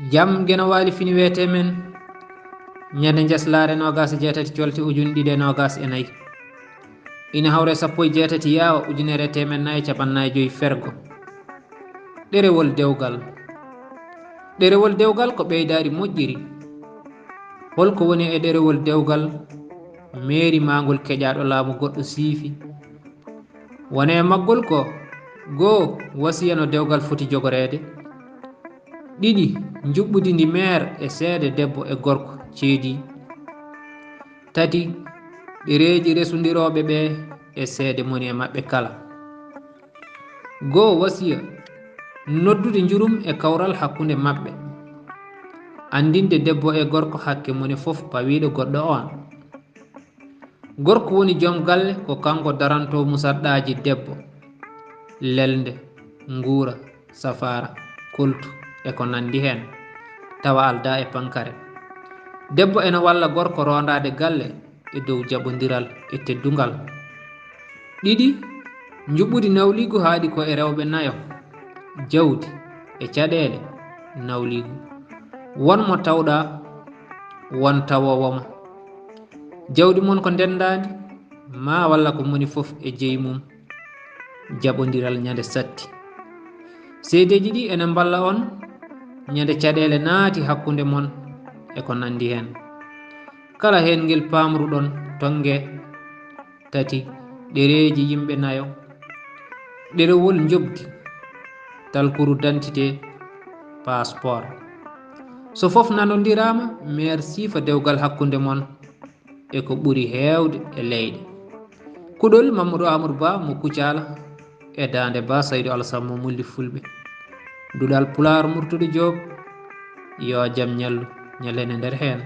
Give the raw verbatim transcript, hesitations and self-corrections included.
Jam Geno Waali fini weetee men ñande njaslaare noogaas e jeetati colte ujunɗiɗi e noogaas e nayi. Ina hawre sappo e jeetati yaawa ujunere e teemen nayi e capanɗe nayi e joyi fergo. Ɗerewol dewgal. Ɗerewol dewgal ko ɓeydaari moƴƴiri. Holko woni e ɗerewol dewgal? Meeri maa ngol keƴaaɗo laamu goɗɗo siifi. Woni e maggol ko: goo, wasiya no dewgal foti jogoreede. Ɗiɗi, njuɓɓudi ndi meer e seede debbo e gorko ceedii. Tati, ɗereeji resundirooɓe ɓe e seede moni e maɓɓe kala. Goo, wasiya noddude njurum e kawral hakkunde maɓɓe. Anndinde debbo e gorko hakke moni fof pawiiɗo goɗɗo oon. Gorko woni joom galle, ko kanko daranto musaɗɗaaji debbo, lelnde, nguura, safaara, koltu e ko nanndi heen, tawa aldaa e pankare. Debbo ena walla gorko roondaade galle e dow jaɓondiral e teddungal. Ɗiɗi, njuɓɓudi nawliigu haaɗi ko e rewɓe nayo: jawdi, e caɗeele, nawliigu. Won mo tawɗaa, won tawoowo ma. Jawdi mon ko ndenndaandi, maa walla ko moni fof e jeyi mum. Jaɓondiral ñande satti. Seedeeji ɗi ene mballa on ñande caɗeele naati hakkunde mon e ko nanndi heen. Kala heen ngel paamruɗon, tonnge. Tati, ɗereeji yimɓe nayo. Ɗerewol njoɓdi, talkuru dantite, passeport. So fof nanondiraama, meer siifa dewgal hakkunde mon e ko ɓuri heewde e leyɗe. Kuɗol Mamadou Amadou Ba mo Kucala e daande Ba Saydu Alasan mo Mulli Fulɓe. Duɗal Pulaar Murtuɗo Joob, yo jam ñallu, ñallen e nder heen.